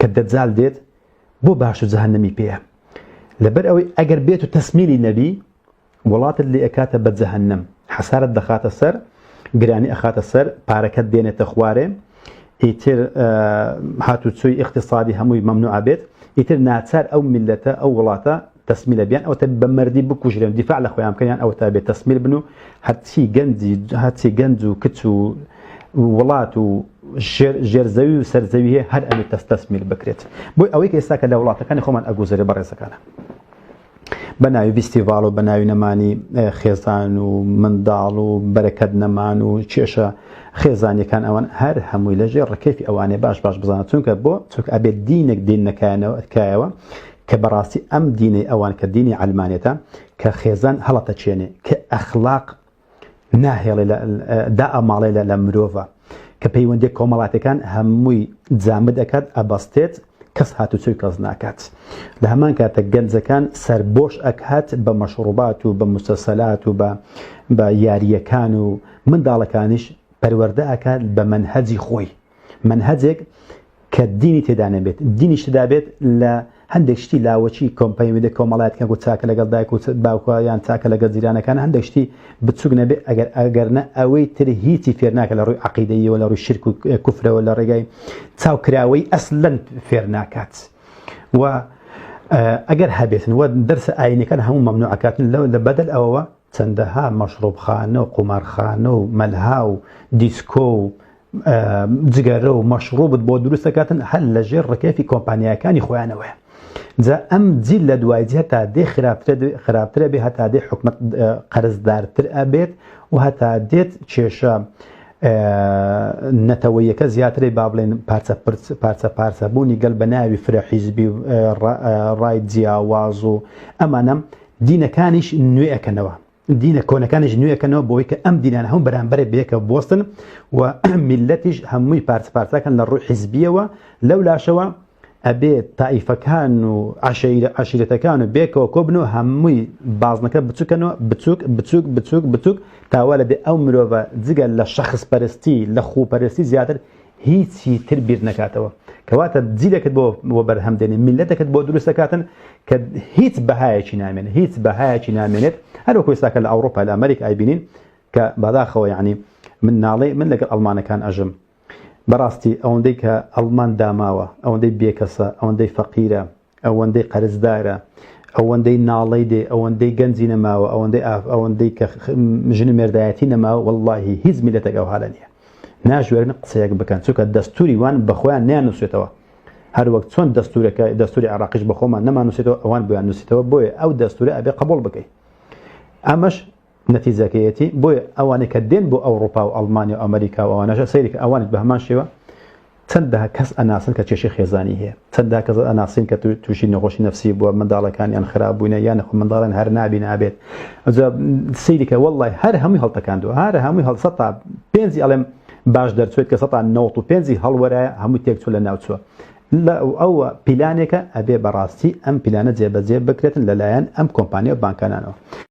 کە دەجال دێت بۆ باش و جەهەنەمی پێیە؟ لەبەر ئەوەی ئەگەر بێت و تەسمیلی نەبی وڵاتت لێ ئەکاتە بە جەهەنەم، حەسارت دەخاتە سەر، گرانی ئەخاتە سەر، پارەکەت دێنێتە خوارێ، ئیتر هاتوچۆی ئیقتیسادی هەمووی مەمنوع ئەبێت، ئیتر ناچار ئەو میللەتە ئەو وڵاتە تەسمیلە بیان ئەوەتا بە مەردی بکوژرێن دیفاع لە خۆیان بکەن یان ئەوەتا بێ تەسمیل بن و هەرچی گەنجی هەرچی گەنج و کچ و وڵات و ژێر زەوی و سەر زەوی هەیە هەر ئەبێت تەس تەسمیل بکرێت بۆی ئەوەی کە ئێستا کە لە وڵاتەکانی خۆمان ئەگوزەرێ بەڕێزەکانە بە ناوی ڤیستیڤاڵ و بە ناوی نەمانی خێزان و منداڵ و بەرەکەت نەمان و کێشە خێزانیەکان ئەوان هەر هەمووی لەژێر ڕکێفی ئەوانەیە باش باش بزانە چونکە بۆ چونکە ئەبێت دینێک دین نەکایەنەوە کایەوە کە بەڕاستی ئەم دینەی ئەوان کە دینی عەلمانێتە کە خێزان هەڵەتەچێنێ کە ئەخلاق ناهێڵێ لە دائەماڵێ لە لە مرۆڤە کە پەیوەندیە کۆمەڵاتەکان هەمووی جامد ئەکات ئەبەستێت کەس هاتوچۆی کەس ناکات لە هەمان کاتە گەنجەکان سەربۆش ئەکات بە مەشڕوبات و بە مسەسەلات و بە بە یاریەکان و منداڵەکانیش پەروەردە ئەکات بە مەنهەجی خۆی مەنهەجێک کە دینی تێدا نەبێت دینیش تێدا بێت لە هەندێک شتی لاوەکی کۆمپەیوەندە کۆمەڵایەتەکان و چاکە لەگەڵ دایک و باوکە یان چاکە لەگەڵ جیرانەکان هەندێک شتی بچوک نەبێت ئەگەر ئەگەر نە ئەوەی تر هیچی فێر ناکە لە ڕووی عەقیدەیەوە لە ڕووی شرک و کوفرەوە لە ڕێگای چاوکراوەی ئەسلەن فێر ناکات و ئەگەر هەبێتن و دەرسە ئاینەکان هەموو مەمنوعەکاتن لەو لە بەدەل ئەوەوە چەندەها مەشڕوبخانە و قومارخانە و مەلها و دیسکۆ و جگەرە و مەشڕوبت بۆ دروست دەکاتن هەر لە ژێر ڕکێفی کۆمپانیاکانی خۆیانەوەیە جا ئەم جیل لە دوای جی هەتا دێ خراپترە بێ هەتا دێ حکومت قەرزدارتر ئەبێت و هەتا دێت کێشە نەتەوەیەکە زیاتری با بڵێن پارچە پارچە پارچە بوونی گەل بە ناوی فرە حیزبی و ڕای جیاواز و ئەمانە دینەکانیش نوێ ئەکەنەوە دینە کۆنەکانیش نوێ ئەکەنەوە بۆی کە ئەم دینانە هەموو بەرامبەرێ بەیەکەوە بوەستن و میللەتیش هەمووی پارچە پارچەکەن لە ڕووی حیزبیەوە لەو لاشەوە ئەبێ تائیفەکان و عەشەیرە عەشیرەتەکان و بێکەوە کۆبن و هەمووی بازنەکە بچوکەنەوە بچوک بچوک بچوک بچوک تاوا لە بێ ئەو مرۆڤە جگە لە شەخس پەرستی لە خوپەرستی زیاتر هیچی تر بیر نەکاتەوە کەواتە جیلێکت بۆ بۆ بەرهەم دێنێ میلەتێکت بۆ دروست دەکاتن کە هیچ بەهایەکی نامێنێت هیچ بەهایەکی نامێنێت هەروەکو ئێستاکە لە ئەوروپا لە ئەمریکا ئایبینین کە بەداخەوە یعنی من ناڵێ من لەگەڵ ئەڵمانەکان ئەژم بەڕاستی ئەوەندەی کە ئەڵمان داماوە ئەوەندەی بێکەسە ئەوەندەی فەقیرە ئەوەندەی قەرزدارە، ئەوەندەی ناڵەی دێ، ئەوەندەی گەنجی نەماوە، ئەوەندەی ئاف، ئەوەندەی کە ژن و مێردایەتی نەماوە، وەڵڵاهی هیچ میللەتێک ئەو حالە نییە. ناشوێرن قسەیەک بکەن، چونکە دەستووری وان بە خۆیان نەیاننووسێتەوە. هەر وەک چۆن دەستوورەکە، دەستووری عێراقیش بە خۆمان نەماننووسێتەوە، ئەوان بۆیان نووسیتەوە، بۆیە ئەو دەستوورە ئەبێ قبووڵ بکەی. ئەمەش نەتیجەکەیەتی، بۆیە ئەوانەی کە دێن بۆ ئەوڕوپا و ئەڵمانیا و ئەمەریکا و ئەوانەشە سەیری کە ئەوانیش بە هەمان شێوە چەندەها کەس ئەناسن کە کێشەی خێزانی هەیە چەندەها کەس ئەناسین کە تووشی نەخۆشی نەفسی بووە منداڵەکانیان خراپ بووینە یان خۆ منداڵیان هەر نابی نابێت ئەجا سەیری کە وەڵڵای هەر هەمووی هەڵتەکاندووە هەر هەمووی هەڵ سەتا پێنجی ئەڵێم باش دەرچێت کە سەتا نەوەت و پێنجی هەڵوەرایە هەمووی تێکچوو لە ناوچووە لە ئەو پیلانێکە ئەبێ بەڕاستی ئەم پیلانە جێبەجێ بکرێتن لەلایەن ئەم کۆمپانیا و بانکانانەوە.